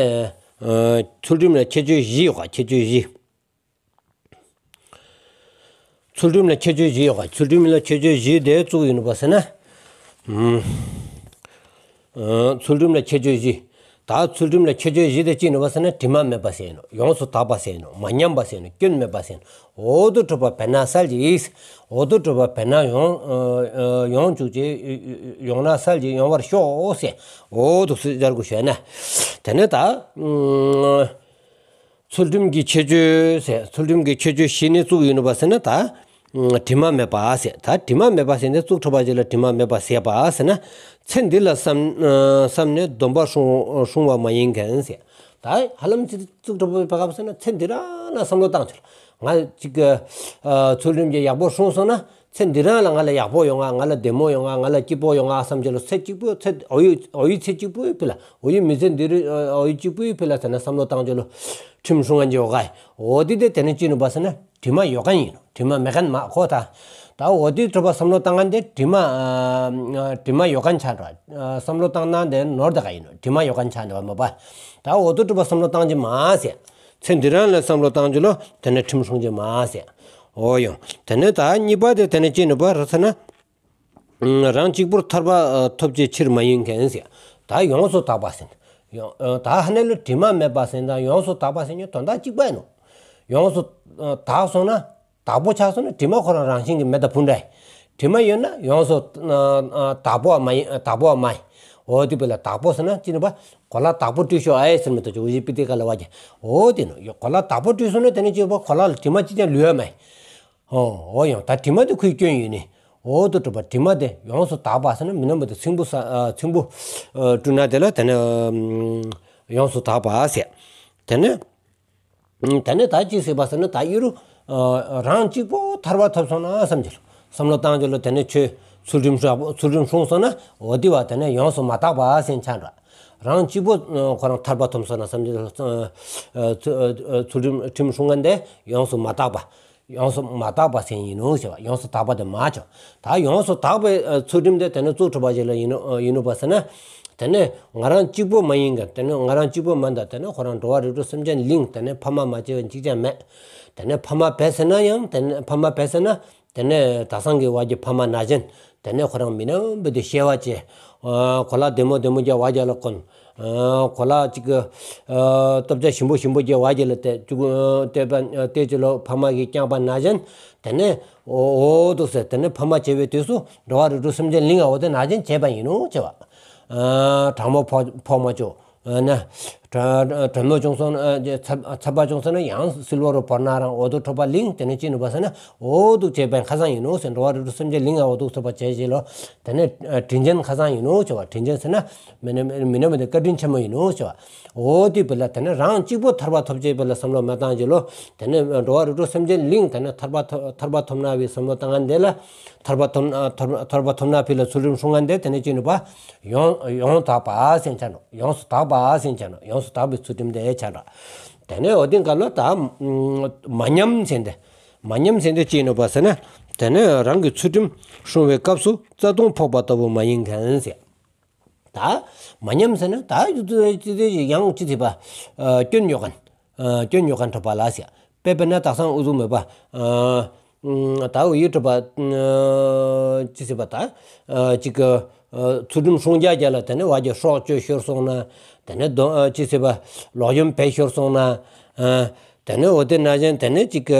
ཚུལ་ཁྲིམས་ལ་ཁྱད་ཆོས་བཞི་ཡོད་ག། ཁྱད་ཆོས་བཞི། ཚུལ་ཁྲིམས་ལ་ཁྱད་ཆོས་བཞི་ཡོད་ག། ཚུལ་ཁྲིམས་ལ་ཁྱད་ཆོས་བཞི་དེ་ཙོགས་ཡིན་ནུས་པ་ཟེར་ན། ཚུལ་ཁྲིམས་ལ་ཁྱད་ཆོས་བཞི། ད་ཚུལ་ཁྲིམས་ལ་ཁྱད་ཆོས་བཞི་དེ་ཅི་ནུས་པ་ཟེར་ན། དྲི་མ་མེད་པ་ཟེར་ནོ། ཡོངས་སུ་དག་པ་ཟེར་ནོ། མ་ཉམས་པ་ཟེར་ནོ། སྐྱོན་མེད་པ་ཟེར་ནོ། འོ་དུ་གྲུབ་པ་བེར་ནག་སལ་ཅིག། འོ་དུ་གྲུབ་པ་བེར་ནག་ཡོང་ཡོང་བཅུག་ཅིག། ཡོང་ན་སལ་ཅིག། ཡོང་བར་ཤོག་ཟེར། འོ་དུ་སུ་སྦྱར་དགོས་ཤོད་ན། དེ་ནས་ད། ཚུལ་ཁྲིམས་ཀྱི་ཁྱད་ཆོས་ཟེར། ཚུལ་ཁྲིམས་ཀྱི་ཁྱད་ཆོས་བཞི་ནི་ཙོགས་ཡིན་ནུས་པ་ཟེར་ན། ད་དྲི་མ་མེད་པ་ཟེར། ད་དྲི་མ་མེད་པ་ཟེར་ནས་ཙོགས་གྲུབ་པ་ཅིག་ལ་དྲི་མ་མེད་པ་ཟེར་བ་ཟེར་ན། ཚེ་འདི་ལ་བསམ་བསམ་ནས་སྡོམ་པ་སྲུང་སྲུང་བ་མ་ཡིན་མཁན་ཟེར། ད་ཧ་ལམ་ཅིག་ཙོགས་གྲུབ་པ་ག་བ་ཟེར་ན། ཚེ་འདི་རང་ལ་བསམ་བློ་བཏང་ཆོག། ང་ཅིག་ཚུལ་ཁྲིམས་ཀྱི་ཡག་པོ་སྲུང་སོང་ན། ཚེ་འདི་རང་ལ་ང་ལ་ཡག་པོ་ཡོང་ང་། ང་ལ་བདེ་མོ་ཡོང་ང་། ང་ལ་སྐྱིད་པོ་ཡོང་ང་བསམ་ཅི་ལོ། ཚེ་གཅིག་པུ་ཚེ་འོ་ཡི་འོ་ཡི་ཚེ་གཅིག་པུའི་ཕི་ལ། འོ་ཡི་མི་ཚེ་འདི་རུ་འོ་ཡི་གཅིག་པུའི་ཕི་ལ་ཟེར་ན་བསམ་བློ་བཏང་ཅི་ལོ། ཁྲིམས་སྲུང་ང་འཇོག་ག། འོ་དེ་དེ་དེ་ནས་ཅི་ནུས་པ་ཟེར་ན། དྲི་མ་ཡོད་མཁན་ཡིན་ནོ། དྲི་མ་མེད་མཁན་མ་གོ་ད། ད་འོ་དེ་གྲུབ་པ་བསམ་བློ་བཏང་མཁན་དེ་དྲི་མ་དྲི་མ་ཡོད་མཁན་ཆགས་འགྲོ། བསམ་བློ་བཏང་ན་དེ་ནོར་དེ་ག་ཡིན་ནོ། དྲི་མ་ཡོད་མཁན་ཆགས་འགྲོ་མ་པ། ད་འོ་དེ་གྲུབ་པ་བསམ་བློ་བཏང་ཅི་མ་ཟེར། ཚེ་འདི་རང་ལ་བསམ་བློ་བཏང་ཅི་ལོ། དེ་ནས་ཁྲིམས་སྲུང་ཅི་མ་ཟེར། འོ་ཡང་དེ་ནས་ད་གཉིས་པ་དེ་དེ་ནས་ཅི་ནུས་པ་རེད་ཟེར་ན། རང་གཅིག་པུར་ཐར་པ་ཐོབ་བྱའི་ཕྱིར་མ་ཡིན་མཁན་ཟེར། ད་ཡོངས་སུ་དག་པ་ཟེར། ཡོང་ད་ཧ་ནེ་ལ་དྲི་མ་མེད་པ་ཟེར་དང་ཡོངས་སུ་དག་པ་ཟེར་ནི་དོན་དག་གཅིག་པ་ཡིན་ནོ། ཡོངས་སུ་དག་སོང་ན། དག་པོ་ཆགས་སོང་ན་དྲི་མ་ཁོ་རང་རང་བཞིན་གྱིས་མེད་ད་ཕུ་འདྲ། དྲི་མ་ཡོད་ན་ཡོངས་སུ་དག་པོ་བ་མ་ཡིན། དག་པོ་བ་མ་ཡིན། འོ་དེ་བས་ལ་དག་པོ་ཟེར་ན་ཅི་ནུས་པ། གོ་ལ་དག་པོ་བཀྲུས་ཤོག་ཨེ་ཟེར་མི་ད་ཅི་འུ་ཅི་པི་ཏི་ཀ་ལ་བ་ཀྱི། འོ་དེ་ནོ། གོ་ལ་དག་པོ་བཀྲུས་སོང་ན་དེ་ནས་ཅི་ནུས་པ། གོ་ལ་ལ་དྲི་མ་ཅི་ཀྱང་ལུས་ཡ་མེད། ཨོ་ཨོ་ཡང་ད་དྲི་མ་དེ་ཁོའི་སྐྱོན་ཡིན་ནི། ཨོ་དུ་གྲུབ་པ་དྲི་མ་དེ་ཡོངས་སུ་དག་པ་ཟེར་ན། མི་ནམ་བུ་དེ་ཚིམ་པོ་ས་ཚིམ་པོ་བཀྲུས་ན་དེ་ལ་དེ་ནས་ཡོངས་སུ་དག་པ་ཟེར། དེ་ནས་དེ་ནས་ད་ཅི་ཟེར་བ་ཟེར་ན། ད་ཡུ་རུ་རང་གཅིག་པོ་ཐར་པ་ཐོབ་སོང་ན་བསམ་གྱི་བསམ་བློ་བཏང་གྱི་ལོ། དེ་ནས་ཆོས་ཚུལ་ཁྲིམས་ཚུལ་ཁྲིམས་སྲུང་སོང་ན། འོ་དེ་བ་དེ་ནས་ཡོངས་སུ་མ་དག་པ་ཟེར་ཆགས་འགྲོ། རང་གཅིག་པོ་ཁོ་རང་ཐར་པ་ཐོབ་སོང་ན་བསམ་གྱི་ལོ། ཚུལ་ཁྲིམས་ཁྲིམས་སྲུང་མཁན་དེ་ཡོངས་སུ་མ་དག་པ། ཡོངས་སུ་མ་དག་པ་ཟེར་ཡིན་ནོ་ཟེར་བ། ཡོངས་སུ་དག་པ་དེ་མ་བྱུང་། ད་ཡོངས་སུ་དག་པའི་ཚུལ་ཁྲིམས་དེ་དེ་ནས་ཙོགས་གྲུབ་པ་ཞིག་ལ་ཡིན་ནོ་ཡིན་ནོ་བ་ཟེར་ན། དེ་ནས་ང་རང་གཅིག་པོ་མ་ཡིན་ག། དེ་ནས་ང་རང་གཅིག་པོ་མ་འདའ། དེ་ནས་ཁོ་རང་འགྲོ་བ་རིགས་དྲུག་སེམས་ཅན་གླིང་། དེ་ནས་ཕ་མ་མ་བྱས་པ་གཅིག་ཀྱང་མེད། དེ་ནས་ཕ་མ་བས་ཟེར་ན་ཡང་། དེ་ནས་ཕ་མ་བས་ཟེར་ན། དེ་ནས་ད་སང་གི་བ་ཀྱི་ཕ་མ་ན་གཞོན། དེ་ནས་ཁོ་རང་མི་ནམ་བུ་དེ་ཤེས་པ་བྱས། གོ་ལ་བདེ་མོ་བདེ་མོ་རྒྱག་བ་རྒྱག་ལ་གོན། གོ་ལ་གཅིག་གི་སྟོབས་ཆ་ཞིམ་པོ་ཞིམ་པོ་རྒྱག་བ་རྒྱག་ལ་བལྟས་བཅུག་བལྟས་བལྟས་ཅི་ལོ། ཕ་མ་གིས་བསྐྱངས་པ་ན་གཞོན། དེ་ནས་ཨོ་ཨོ་འདུག་ཟེར། དེ་ནས་ཕ་མ་བྱས་པའི་དུས་སུ་འགྲོ་བ་རིགས་དྲུག་སེམས་ཅན་གླིང་ཨ་བོ་དེ་ན་གཞོན་བྱས་པ་ཡིན་ནོ་ཟེར་བ། དྲང་མོ་ཕོག་ཕོག་མ་བཅུག་ན། དྲོན་མོ་བྱུང་སོང་ན་ཚ་བ་བྱུང་སོང་ན་ཡང་བསིལ་བ་རུ་བོར་ན་རང་འོ་དུ་འཕྲོག་པ་ལིང་དེ་ནས་ཅི་ནུས་པ་ཟེར་ན་འོ་དུ་བྱས་པའི་ཁ་སང་ཡིན་ནོ་ཟེར། འགྲོ་བ་རིགས་དྲུག་སེམས་ཅན་ལིང་ང་འོ་དུ་འཕྲོག་པ་བྱས་རྗེས་ལོ་དེ་ནས་དྲིན་ཅན་ཁ་སང་ཡིན་ནོ་ཟེར་བ། དྲིན་ཅན་ཟེར་ན་མི་ནི་མི་ནི་མི་དེ་བཀའ་དྲིན་ཆེན་མོ་ཡིན་ནོ་ཟེར་བ། འོ་དེ་བི་ལ་དེ་ནས་རང་གཅིག་པོ་ཐར་པ་ཐོབ་བྱས་བི་ལ་བསམ་བློ་མ་བཏང་རྗེས་ལོ་དེ་ནས་འགྲོ་བ་རིགས་དྲུག་སེམས་ཅན་ལིང་དེ་ནས་ཐར་པ་ཐོབ་ཐར་པ་ཐོབ་ན་བི་བསམ་བློ་བཏང་ང་འདི་ལ་ཐར་པ་ཐོབ་ན་ཐར་པ་ཐོབ་ན་བི་ལ་ཚུལ་ཁྲིམས་སྲུང་ང་འདི་དེ་ནས་ཅི་ནུས་པ་ཡོངས་ཡོངས་དག་པ་ཟེར་ཆ་ནོ། ཡོངས་སུ་དག་པ་ཟེར་ཆ་ནོ། ཡོངས་སུ་དག་པའི་ཚུལ་ཁྲིམས་དེ་ཆ་འདྲ། དེ་ནས་འོ་དེ་འགའ་ལོ་ད་མ་ཉམས་ཟེར་འདི་མ་ཉམས་ཟེར་འདི་ཅི་ནུས་པ་ཟེར་ན་དེ་ནས་རང་གི་ཚུལ་ཁྲིམས་སྲུང་བའི་སྐབས་སུ་རྩ་ལྟུང་ཕོག་པ་ལྟ་བུ་མ་ཡིན་མཁན་ཟེར། ད་མ་ཉམས་ཟེར་ན་ད་ཡུ་ཙི་ཙི་ཡང་ཅི་ཟེར་བ་སྐྱོན་ཡོད་མཁན་སྐྱོན་ཡོད་མཁན་འགྲོ་བ་ལ་ཟེར། དཔེ་དཔེར་ན་དག་སང་ཨུ་ཚུགས་མེད་པ་ད་འུ་ཡུ་གྲུབ་པ་ཅི་ཟེར་བ་ད་ཅིག་གི་ཚུལ་ཁྲིམས་སྲུང་རྒྱ་རྒྱ་ལ་དེ་ནས་བ་རྒྱ་སྲོག་གཅོད་ཤོར་སོང་ན་དེ་ནས་གདོང་ཅི་ཟེར་བ་ལོག་གཡེམ་བྱས་ཤོར་སོང་ན་དེ་ནས་འོ་དེ་ན་ཅན་དེ་ནས་ཅིག་གི་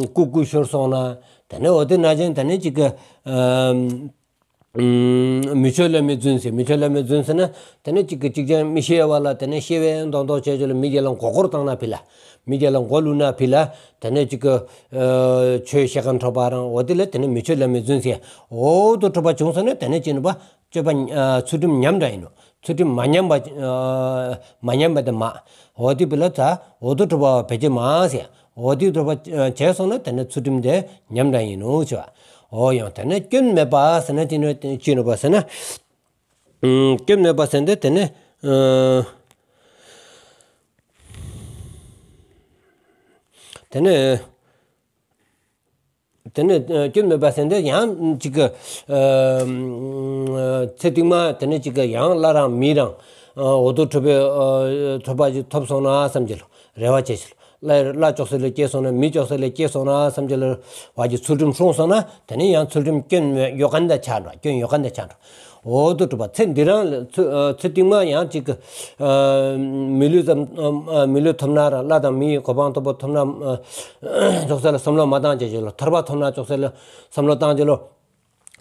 རྐུ་རྐུ་ཤོར་སོང་ན་དེ་ནས་འོ་དེ་ན་ཅན་དེ་ནས་ཅིག་གི་མི་ཆོས་བླ་མའི་རྫུན་ཟེར། མི་ཆོས་བླ་མའི་རྫུན་ཟེར་ན་དེ་ནས་གཅིག་གི་གཅིག་ཀྱང་མི་ཤེས་པ་ལ་དེ་ནས་ཤེས་པའི་མདོག་མདོག་བྱས་ཀྱི་ལ་མི་རྒྱ་ལ་མགོ་སྐོར་བཏང་ན་ཕི་ལ་མི་རྒྱ་ལ་མགོ་བླུགས་ན་ཕི་ལ་དེ་ནས་གཅིག་གི་ཆོས་བཤད་མཁན་འགྲོ་བ་རང་འོ་དེ་ལ་དེ་ནས་མི་ཆོས་བླ་མའི་རྫུན་ཟེར། འོ་དུ་འགྲོ་བ་བྱུང་སོང་ན་དེ་ནས་ཅི་ནུས་པ་སྤྱོད་པ་ཚུལ་ཁྲིམས་ཉམས་འདྲ་ཡིན་ནོ། ཚུལ་ཁྲིམས་མ་ཉམས་པ་མ་ཉམས་པ་དེ་མ་འོ་དེ་བི་ལ་ད་འོ་དུ་འགྲོ་བ་བེད་ཀྱི་མ་ཟེར། འོ་དེ་འགྲོ་བ་བྱས་སོང་ན་དེ་ནས་ཚུལ་ཁྲིམས་དེ་ཉམས་འདྲ་ཡིན་ནོ་ཟེར་བ། འོ་ཡང་དེ་ནས་སྐྱོན་མེད་པ་ཟེར་ན་ཅི་ནུས་ཅི་ནུས་པ་ཟེར་ན་སྐྱོན་མེད་པ་ཟེར་འདི་དེ་ནས་དེ་ནས་དེ་ནས་སྐྱོན་མེད་པ་ཟེར་འདི་ཡང་ཅིག་གི་ཚེ་རྟིང་མ་དེ་ནས་ཅིག་གི་ཡང་བླ་རང་མི་རང་འོ་དུ་འགྲོ་བའི་འགྲོ་བ་ཞིག་ཐོབ་སོང་ན་བསམ་གྱི་ལོ་རེ་བ་བྱས་ཤིག་ལ་བླ་ཅོག་སེ་ལ་སྐྱེས་སོང་ན་མི་ཅོག་སེ་ལ་སྐྱེས་སོང་ན་བསམ་གྱི་ལ་བ་ཀྱི་ཚུལ་ཁྲིམས་སྲུང་སོང་ན་དེ་ནས་ཡང་ཚུལ་ཁྲིམས་སྐྱོན་ཡོད་མཁན་དེ་ཆགས་འགྲོ། སྐྱོན་ཡོད་མཁན་དེ་ཆགས་འགྲོ། འོ་དུ་གྲུབ་པ་ཚེ་འདི་རང་ལ་ཚུ་ཚེ་རྟིང་མ་ཡང་ཅིག་གི་མི་ལུས་ཙམ་མི་ལུས་ཐོབ་ན་རང་བླ་དང་མི་ཡི་གོ་འཕང་ཐོབ་པ་ཐོབ་ན་ཅོག་སེ་ལ་བསམ་བློ་མ་བཏང་བྱས་ཀྱི་ལོ་ཐར་པ་ཐོབ་ན་ཅོག་སེ་ལ་བསམ་བློ་བཏང་ཀྱི་ལོ་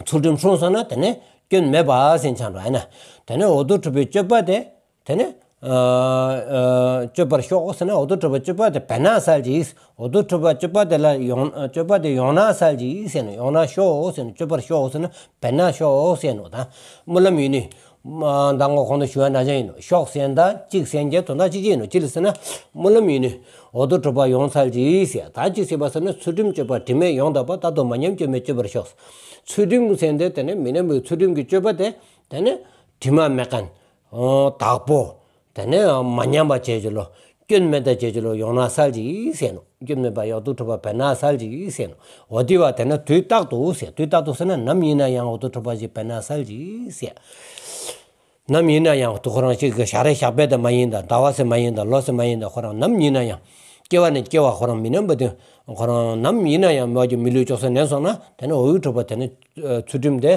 ཚུལ་ཁྲིམས་སྲུང་སོང་ན་དེ་ནས་སྐྱོན་མེད་པ་ཟེར་ཆགས་འགྲོ་ཨ་ན། དེ་ནས་འོ་དུ་གྲུབ་པའི་སྤྱོད་པ་དེ་དེ་ནས་སྤྱོད་པར་ཤོག་ཟེར་ན་འོ་དུ་གྲུབ་པའི་སྤྱོད་པ་དེ་བེ་ན་སལ་གྱིས། འོ་དུ་གྲུབ་པའི་སྤྱོད་པ་དེ་ལ་ཡོང་སྤྱོད་པ་དེ་ཡོང་ན་སལ་གྱིས་ཟེར་ནས་ཡོང་ན་ཤོག་ཟེར་ནས་སྤྱོད་པར་ཤོག་ཟེར་ན་བེ་ན་ཤོག་ཟེར་ནོ་ད་སྨོན་ལམ་ཡིན་ནི། མདང་གོ་གོང་དུ་ཞུ་བ་ན་ཅན་ཡིན་ནོ། ཤོག་ཟེར་ད་གཅིག་ཟེར་གྱི་དོན་དག་གཅིག་ཡིན་ནོ། ཅི་ལ་ཟེར་ན་སྨོན་ལམ་ཡིན་ནི། འོ་དུ་གྲུབ་པ་ཡོང་སལ་གྱིས་ཟེར། ད་གཅིག་ཟེར་བ་ཟེར་ན་ཚུལ་ཁྲིམས་སྤྱོད་པ་དྲི་མེད་ཡོངས་དག་པ་རྟག་ཏུ་མ་ཉམས་སྐྱོན་མེད་སྤྱོད་པར་ཤོག། ཚུལ་ཁྲིམས་ཟེར་འདི་དེ་ནས་མི་ཉམས་པའི་ཚུལ་ཁྲིམས་ཀྱི་སྤྱོད་པ་དེ་དེ་ནས་དྲི་མ་མེད་མཁན། དག་པོ། དེ་ནས་མ་ཉམས་པ་བྱས་ཀྱི་ལོ། སྐྱོན་མེད་པ་བྱས་ཀྱི་ལོ་ཡོང་ན་སལ་གྱིས་ཟེར་ནོ། སྐྱོན་མེད་པ་འོ་དུ་གྲུབ་པ་བེ་ན་སལ་གྱིས་ཟེར་ནོ། འོ་དེ་བ་དེ་ནས་དུས་རྟག་ཏུ་ཟེར། དུས་རྟག་ཏུ་ཟེར་ན་ནམ་ཡིན་ན་ཡང་འོ་དུ་གྲུབ་པ་ཞིག་བེ་ན་སལ་གྱིས་ཟེར། ནམ་ཡིན་ན་ཡང་དུ་ཁོ་རང་ཞིག་གི་ཞག་རེ་ཞག་པའི་དེ་མ་ཡིན་ད་ཟླ་བ་ཟེར་མ་ཡིན་ད་ལོ་ཟེར་མ་ཡིན་ད་ཁོ་རང་ནམ་ཡིན་ན་ཡང་སྐྱེ་བ་ནས་སྐྱེ་བ་ཁོ་རང་མི་ཉམས་པ་དེ་ཁོ་རང་ནམ་ཡིན་ན་ཡང་མོ་གི་མི་ལུས་ཅོག་ཙེ་ནས་སོང་ན་དེ་ནས་འོ་དུ་གྲུབ་པ་དེ་ནས་ཚུལ་ཁྲིམས་དེ་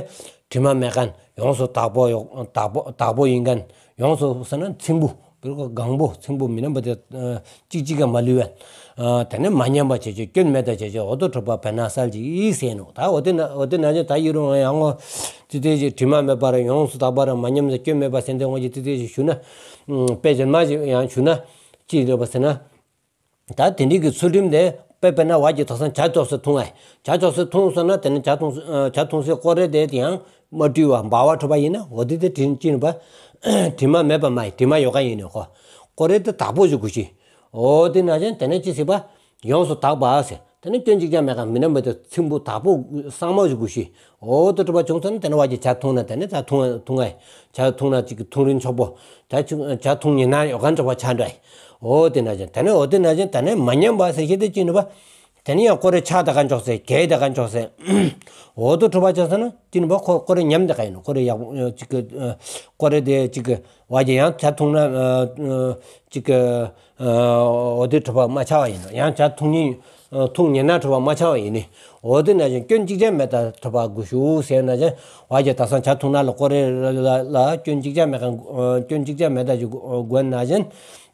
དྲི་མ་མེད་མཁན་ཡོངས་སུ་དག་པོ་ཡོ་དག་པོ་དག་པོ་ཡིན་མཁན་ཡོངས་སུ་ཟེར་ན་ཚིམ་པོ་བིར་ཀོ་གང་པོ་ཚིམ་པོ་མི་ཉམས་པ་དེ་གཅིག་གཅིག་ག་མ་ལུས་པ། དེ་ནས་མ་ཉམས་པ་བྱས་ཀྱི་སྐྱོན་མེད་པ་བྱས་ཀྱི་འོ་དུ་གྲུབ་པ་བེ་ན་སལ་གྱིས་ཟེར་ནོ། ད་འོ་དེ་ན་འོ་དེ་ན་ཅན་ད་ཡི་རུང་ཡང་ངོ་ཙི་ཙི་ཞིག་དྲི་མ་མེད་པར་ཡོངས་སུ་དག་པར་མ་ཉམས་ཟེར་སྐྱོན་མེད་པ་ཟེར་འདི་ངོ་ཅི་ཙི་ཙི་ཞིག་ཞུ་ན། དཔེ་ཅན་མ་ཞིག་ཡང་ཞུ་ན། ཅི་རེད་པ་ཟེར་ན། ད་དེ་འདྲའི་གི་ཚུལ་ཁྲིམས་དེ་དཔེ་དཔེར་ན་བ་གི་དག་སང་ཇ་ཅོག་ཙེ་འཐུང་ཨེ། ཇ་ཅོག་ཙེ་འཐུང་སོང་ན་དེ་ནས་ཇ་འཐུང་ཇ་འཐུང་སའི་ཀོ་རེ་དེ་ཡང་མ་བཀྲུས་པ་འབག་པ་འགྲོ་བ་ཡིན་ན་འོ་དེ་དེ་དྲིན་ཅི་ནུས་པ། དྲི་མ་མེད་པ་མ་ཡིན་དྲི་མ་ཡོད་མཁན་ཡིན་ནོ་ཁོ། ཀོ་རེ་དེ་དག་པོ་ཞིག་དགོས་ཤིག་འོ་དེ་ན་ཅན་དེ་ནས་ཅི་ཟེར་བ། ཡོངས་སུ་དག་པ་ཟེར། དེ་ནས་སྐྱོན་གཅིག་ཀྱང་མེད་མཁན་མི་ཉམས་པ་དེ་ཚིམ་པོ་དག་པོ་གཙང་མ་ཞིག་དགོས་ཤིག་འོ་དེ་འགྲོ་བ་བྱུང་ཚར་ན་དེ་ནས་བ་གི་ཇ་འཐུང་ན་དེ་ནས་ཇ་འཐུང་འཐུང་ཨེ། ཇ་འཐུང་ན་ཅིག་གི་འཐུང་རིན་ཆོག་པོ། ཇ་འཐུང་ཇ་འཐུང་ཉན་ན་ཡོད་མཁན་འགྲོ་བ་ཆགས་འགྲོ་ཨེ། འོ་དེ་ན་ཅན་དེ་ནས་འོ་དེ་ན་ཅན་དེ་ནས་མ་ཉམས་པ་ཟེར་ཤེས་དེ་ཅི་ནུས་པ། དེ་ནས་ཡང་ཀོ་རེ་ཆག་བསྡད་མཁན་ཅོག་ཙེ་གས་བསྡད་མཁན་ཅོག་ཙེ། འོ་དེ་འགྲོ་བ་ཆགས་ཚར་ན་ཅི་ནུས་པ་ཁོ་ཀོ་རེ་ཉམས་བསྡད་མཁན་ཡིན་ནོ། ཀོ་རེ་ཡག་པོ་ཅིག་གི་ཀོ་རེ་དེ་ཅིག་གི་བ་གི་ཡང་ཇ་འཐུང་ན་ཅིག་གི་འོ་དེ་འགྲོ་བ་མ་ཆགས་པ་ཡིན་ནོ། ཡང་ཇ་འཐུང་ཉིན་འཐུང་ཉན་ན་འགྲོ་བ་མ་ཆགས་པ་ཡིན་ནི། འོ་དེ་ན་ཅན་སྐྱོན་གཅིག་ཀྱང་མེད་ད་འགྲོ་བ་དགོས་ཤིག་ཟེར་ན་ཅན་བ་གི་དག་སང་ཇ་འཐུང་ན་ལ་ཀོ་རེ་ལ་ལ་སྐྱོན་གཅིག་ཀྱང་མེད་མཁན་སྐྱོན་གཅིག་ཀྱང་མེད་ད་ཅིག་དགོས་ན་ཅན།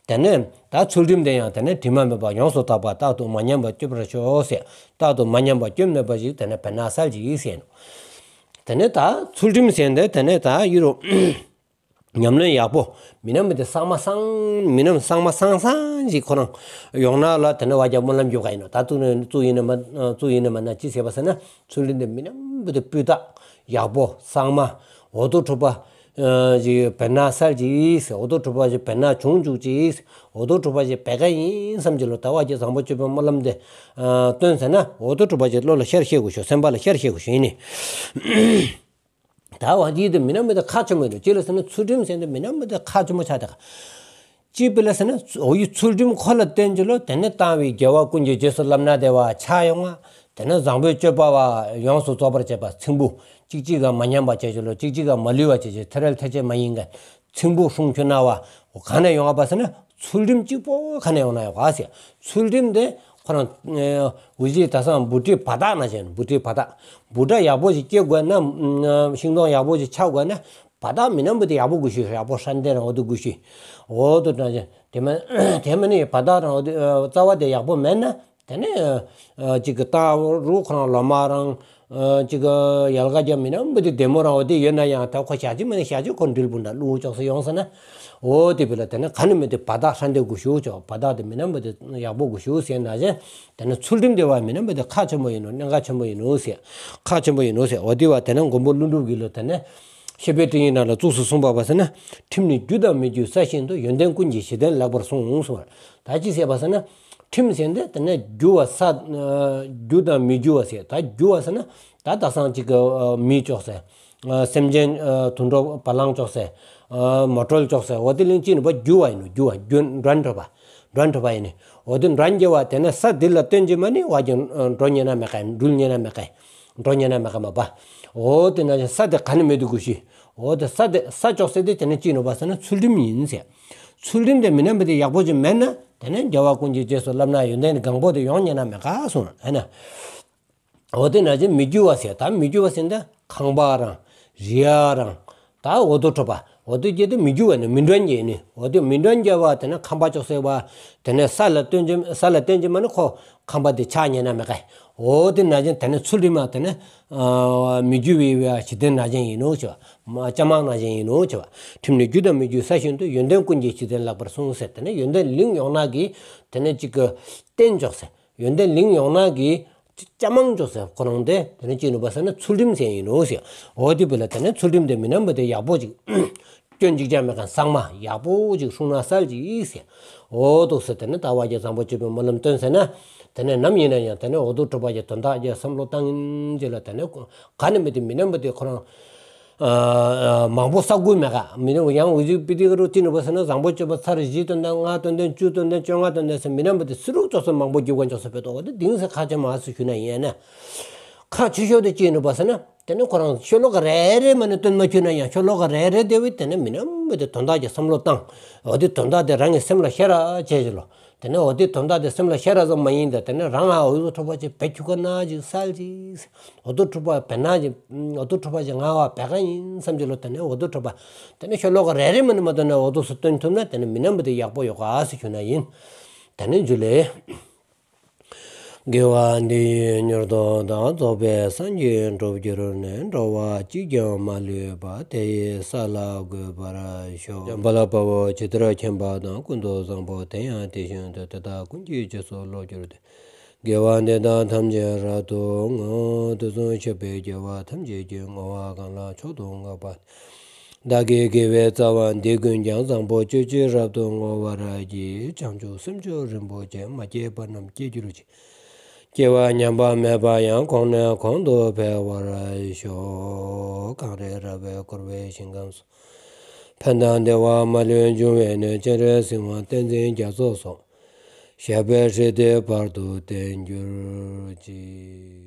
དེ་ནས་ད་ཚུལ་ཁྲིམས་དེ་ཡང་དེ་ནས་དྲི་མ་མེད་པ་ཡོངས་སུ་དག་པ་རྟག་ཏུ་མ་ཉམས་པ་སྤྱོད་པར་ཤོག་ཟེར། རྟག་ཏུ་མ་ཉམས་པ་སྐྱོན་མེད་པ་ཞིག་དེ་ནས་བེ་ན་སལ་གྱིས་ཟེར་ནོ། དེ་ནས་ད་ཚུལ་ཁྲིམས་ཟེར་འདི་དེ་ནས་ད་ཡི་རུ་ ཉམས་ལེན་ཡག་པོ་མི་ནམ་པ་དེ་སང་མ་སང་མི་ནམ་སང་མ་སང་སང་ཞིག་ཁོ་རང་ཡོང་ན་ལ་དེ་ནས་བ་རྒྱ་སྨོན་ལམ་རྒྱོབ་ག་ཡིན་ནོ། ད་ཚུགས་ནས་ཚུགས་ཡིན་ན་མ་ཚུགས་ཡིན་ན་མ་ན་ཅི་ཟེར་བ་ཟེར་ན། ཚུལ་ཁྲིམས་དེ་མི་ནམ་པ་དེ་སྤུས་དག་ཡག་པོ་སང་མ། འོ་དོ་ཁྲོ་པ་ཞིག་བེར་ནག་སལ་ཅིག་ཟེར། འོ་དོ་ཁྲོ་པ་ཞིག་བེར་ནག་བྱུང་བཅུག་ཅིག་ཟེར། འོ་དོ་ཁྲོ་པ་ཞིག་བེ་ག་ཡིན་བསམ་གྱི་ལོ། ད་བ་རྒྱ་བཟང་པོ་སྤྱོད་པའི་སྨོན་ལམ་དེ་བཏོན་ཟེར་ན། འོ་དོ་ཁྲོ་པ་ཞིག་བློ་ལ་ཤར་ཤེས་དགོས་ཤོག་སེམས་པ་ལ་ཤར་ཤེས་དགོས་ཤོག་ཡིན་ནི། ད་བ་འདི་དེ་མི་ནམ་པ་དེ་ཁག་ཆེན་པོ་ཡིན་ནོ། ཅི་ལ་ཟེར་ན་ཚུལ་ཁྲིམས་ཟེར་དེ་མི་ནམ་པ་དེ་ཁག་ཆེན་པོ་ཆགས་ཏེ། ཅི་ཕི་ལ་ཟེར་ན། འོ་ཡི་ཚུལ་ཁྲིམས་ཁོ་ལ་བརྟེན་གྱི་ལོ། དེ་ནས་བཏང་བའི་དགེ་བ་ཀུན་གྱི་རྗེས་སུ་བསླབ་ན་དེ་བ་ཆ་ཡོང་བ། དེ་ནས་བཟང་པོའི་སྤྱོད་པ་བ་ཡོངས་སུ་རྫོགས་པར་བྱེད་པ། ཚིག་འབུ་གཅིག་གཅིག་ག་མ་ཉམས་པ་བྱེད་ཀྱི་ལོ། གཅིག་གཅིག་ག་མ་ལུས་པ་བྱེད་ཀྱི། ཐེ་རལ་ཐེ་ཆེ་མ་ཡིན་ག་ཚིག་འབུ་སྲུང་ཁྱོད་ན་བ། ག་ནས་ཡོང་བ་ཟེར་ན། ཚུལ་ཁྲིམས་གཅིག་པོ་ག་ནས་ཡོང་ན་ཡོང་ག་ཟེར། ཚུལ་ཁྲིམས་དེ་ཁོ་རང་འུ་ཅི་ད་སང་འབུ་ཏྲི་བ་དག་ན་བྱས། འབུ་ཏྲི་བ་དག་འབུ་སྒྲ་ཡག་པོ་ཞིག་སྐྱེ་དགོས་ན། ཤིང་སྡོང་ཡག་པོ་ཞིག་ཆགས་དགོས་ན། བ་དག་མི་ནམ་པ་དེ་ཡག་པོ་དགོས་ཤེས། ཡག་པོ་ཧྲན་ཏེ་རང་འོ་དེ་དགོས་ཤེས། འོ་དེ་དྲང་ཅན་དེ་མ་དེ་མ་ནི་བ་དག་རང་འོ་དེ་རྩ་བ་དེ་ཡག་པོ་མེད་ན། དེ་ནས་ཅིག་གི་རྟག་རུ་ཁོ་རང་ལོ་མ་རང་ཅིག་གི་ཡལ་ག་རྒྱ་མི་ནམ་པ་དེ་བདེ་མོ་རང་འོ་དེ་ཡོད་ན་ཡང་། ད་ཁོ་ཞག་གཅིག་མ་ནི་ཞག་གཅིག་ཁོ་འདྲིལ་བུ་འདྲ་བླུག་ཅོག་སེ་ཡོང་ཟེར་ན། འོ་དེ་བི་ལ་དེ་ནས་ག་ནི་མི་དེ་བ་དག་ཧྲན་ཏེ་དགོས་ཤེས་ཅོག་བ་དག་དེ་མི་ནམ་པ་དེ་ཡག་པོ་དགོས་ཤེས་ཟེར་ན་བྱས། དེ་ནས་ཚུལ་ཁྲིམས་དེ་བ་མི་ནམ་པ་དེ་ཁག་ཆེན་པོ་ཡིན་ནོ། གནད་འགག་ཆེན་པོ་ཡིན་ནོ་ཟེར། ཁག་ཆེན་པོ་ཡིན་ནོ་ཟེར། འོ་དེ་བ་དེ་ནས་མགོན་པོ་ཀླུ་སྒྲུབ་ཀྱིས་ལོ་དེ་ནས་བཤེས་པའི་སྤྲིང་ཡིག་ནང་ལ་གཙུགས་སུ་གསུངས་པ་བ་ཟེར་ན། ཁྲིམས་ནི་རྒྱུ་དང་མི་རྒྱུའི་ས་བཞིན་དུ། ཡོན་ཏན་ཀུན་གྱི་གཞི་རྟེན་ལེགས་པར་བསྲུང་གསུངས་པ། ད་ཅི་ཟེར་བ་ཟེར་ན། ཁྲིམས་ཟེར་དེ་དེ་ནས་རྒྱུ་བ་ས་རྒྱུ་དང་མི་རྒྱུ་བ་ཟེར། ད་རྒྱུ་བ་ཟེར་ན། ད་ད་སང་ཅིག་གི་མི་ཅོག་ཟེར། སེམས་ཅན་དུད་འགྲོ་བ་ལང་ཅོག་ཟེར། མ་གྲོལ་ཅོག་ཟེར། འོ་དེ་ལིང་ཅི་ནི་བ་རྒྱུ་བ་ཡིན་ནོ། རྒྱུ་བ་རྒྱུ་འགྲོན་ཁྲོ་བ། འགྲོན་ཁྲོ་བ་ཡིན་ནི། འོ་དེ་འགྲོན་རྒྱུ་བ་དེ་ནས་ས་དེ་ལ་བརྟེན་གྱི་མ་ནི་བ་རྒྱ་འགྲོ་ཉེ་ན་མེད་ག་འགྲུལ་ཉེ་ན་མེད་ག་འགྲོ་ཉེ་ན་མེད་ག་མ་པ། འོ་དེ་ན་ས་དེ་ག་ནི་མེད་དུ་དགོས་ཤེས། འོ་དེ་ས་དེ་ས་ཅོག་ཟེར་དེ་དེ་ནས་ཅི་ནི་བ་ཟེར་ན་ཚུལ་ཁྲིམས་ཡིན་ཟེར། ཚུལ་ཁྲིམས་དེ་མི་ནམ་པ་དེ་ཡག་པོ་ཅིག་མེད་ན། དེ་ནས་དགེ་བ་ཀུན་གྱི་རྗེས་སུ་བསླབ་ན་ཡོན་ཏན་གང་པོ་དེ་ཡོང་ཉེ་ན་མེད་ག་གསུངས་ཨ་ན། འོ་དེ་ན་ཅི་མི་རྒྱུ་བ་ཟེར། ད་མི་རྒྱུ་བ་ཟེར་ན་ད་ཁང་པ་རང་རི་ཡ་རང་ད་འོ་དོ་ཁྲོ་བ། འོ་དོ་རྒྱུ་དེ་མི་རྒྱུ་བ་ནི་མི་འགྲོན་རྒྱུ་ནི། འོ་དེ་མི་འགྲོན་རྒྱུ་བ་དེ་ནས་ཁང་པ་ཅོག་ཟེར་བ། དེ་ནས་ས་ལ་བརྟེན་གྱི་ས་ལ་བརྟེན་གྱི་མ་ནི་ཁོ་ཁང་པ་དེ་ཆགས་ཉེ་ན་མེད་ག་འོ་དེ་ན་ཅན་དེ་ནས་ཚུལ་ཁྲིམས་དེ་ནས་མི་རྒྱུ་བའི་གཞི་རྟེན་ན་ཅན་ཡིན་ནོ་ཅེས་པ། ཅ་མང་ན་ཅན་ཡིན་ནོ་ཅེས་པ། ཁྲིམས་ནི་རྒྱུ་དང་མི་རྒྱུའི་ས་བཞིན་དུ། ཡོན་ཏན་ཀུན་གྱི་གཞི་རྟེན་ལེགས་པར་བསྲུང་ཟེར། དེ་ནས་ཡོན་ཏན་ལིང་ཡོང་ན་གི་དེ་ནས་ཅིག་གི་རྟེན་ཅོག་ཟེར། ཡོན་ཏན་ལིང་ཡོང་ན་གི་ཅ་མང་ཅོག་ཟེར། ཁོ་རང་དེ་དེ་ནས་ཅི་ནུ་བ་ཟེར་ན་ཚུལ་ཁྲིམས་ཟེར་ཡིན་ནོ་ཟེར། འོ་དེ་བི་ལ་དེ་ནས་ཚུལ་ཁྲིམས་དེ་མི་ནམ་པ་དེ་ཡག་པོ་ཅིག་སྐྱོན་ཅིག་ཀྱང་མེད་མཁན་གཙང་མ་ཡག་པོ་ཅིག་སྲུང་ན་གསལ་ཅིག་ཟེར། འོ་དོ་ཟེར། དེ་ནས་ད་བ་རྒྱ་བཟང་པོ་སྤྱོད་པའི་སྨོན་ལམ་བཏོན་ཟེར་ན། དེ་ནས་ནམ་ཡིན་ན་ཡང་དེ་ནས་འོ་དོ་ཁྲོ་བ་རྒྱ་དོན་དག་རྒྱ་བསམ་བློ་བཏང་ཡིན་ཅེས་ལ། དེ་ནས་ག་ནས་མི་དེ་མི་ནམ་པ་དེ་ཁོ་རང་མང་པོ་ས་དགོས་མེད་ག་མི་ནམ་ཡང་འུ་ཅི་པི་ཏི་ག་རུ་ཅི་ནུ་བ་ཟེར་ན་བཟང་པོ་སྤྱོད་པ་ཚར་བཞི་སྟོན་དང་ལྔ་སྟོན་དང་བཅུ་སྟོན་དང་བཅོ་ལྔ་སྟོན་དང་ཟེར། མི་ནམ་པ་དེ་སི་རུག་ཅོག་ཙམ་མང་པོ་རྒྱུག་ག་ཅོག་ཙམ་བེད་དོ། འོ་དེ་གཏིང་ཟེར་ཁག་ཆེ་མ་སུ་ཞུ་ན་ཡིན་ན། ཁག་ཆེ་ཤོས་དེ་ཅི་ནུ་བ་ཟེར་ན། དེ་ནས་ཁོ་རང་ཤོ་ལོ་ཀ་རེ་རེ་མ་ནི་སྟོན་མ་ཆུ་ན་ཡང་ཤོ་ལོ་ཀ་རེ་རེ་དེ་བས་དེ་ནས་མི་ནམ་པ་དེ་དོན་དག་གི་བསམ་བློ་བཏང་། འོ་དེ་དོན་དག་དེ་རང་གི་སེམས་ལ་ཤར་ར་བྱས་ཅི་ལོ། དེ་ནས་འོ་དེ་དོན་དག་དེ་སེམས་ལ་ཤར་ར་ཙམ་མ་ཡིན་ད། དེ་ནས་རང་ང་འོ་དོ་ཁྲོ་བ་ཅིག་བེད་ཁྱུ་ག་ན་ཅིག་གསལ་ཅིག་འོ་དོ་ཁྲོ་བ་བེད་ན་ཅིག་འོ་དོ་ཁྲོ་བ་ཅིག་ང་བ་བེད་ག་ཡིན་བསམ་ཅི་ལོ། དེ་ནས་འོ་དོ་ཁྲོ་བ་དེ་ནས་ཤོ་ལོ་ཀ་རེ་རེ་མ་ནི་མ་སྟོན་ན་འོ་དོ་སུ་སྟོན་ཐུབ་ན་དེ་ནས་མི་ནམ་པ་དེ་ཡག་པོ་ཡོད་ག་སུ་ཞུ་ན་ཡིན། དེ་ནས་འཇུ་ལེ། དགེ་བ་འདི་ཡིས་མྱུར་དུ་བདག་རྫོགས་པའི་སངས་རྒྱས་འགྲུབ་གྱུར་ནས། འགྲོ་བ་གཅིག་ཀྱང་མ་ལུས་པ། དེ་ཡི་ས་ལ་འགོད་པར་ཤོག། འཇམ་དཔལ་དཔའ་བོས་ཇི་ལྟར་མཁྱེན་པ་དང་། ཀུན་ཏུ་བཟང་པོ་དེ་ཡང་དེ་བཞིན་ཏེ། དེ་དག་ཀུན་གྱི་རྗེས་སུ་བློ་གྱུར་ཏེ། དགེ་བ་འདི་དག་ཐམས་ཅད་རབ་ཏུ་བསྔོ། དུས་གསུམ་གཤེགས་པའི་རྒྱལ་བ་ཐམས་ཅད་ཀྱིས། བསྔོ་བ་གང་ལ་མཆོག་ཏུ་བསྔགས་པ། བདག་གི་དགེ་བའི་རྩ་བ་འདི་ཀུན་ཀྱང་། བཟང་པོ་སྤྱོད་ཕྱིར་རབ་ཏུ་བསྔོ་བར་བགྱི། བྱང་ཆུབ་སེམས་མཆོག་རིན་པོ་ཆེ། མ་སྐྱེས་པ་རྣམས་སྐྱེ་གྱུར་ཅིག། སྐྱེ་བ་ཉམས་པ་མེད་པ་ཡང་། གོང་ནས་གོང་དུ་འཕེལ་བར་ཤོག། གངས་རི་ར་བས་བསྐོར་བའི་ཞིང་ཁམས་སུ། ཕན་དང་བདེ་བ་མ་ལུས་འབྱུང་བའི་གནས། སྤྱན་རས་གཟིགས་དབང་བསྟན་འཛིན་རྒྱ་མཚོ་སོགས། ཞབས་པད་སྲིད་མཐའི་བར་དུ་བརྟན་གྱུར་ཅིག།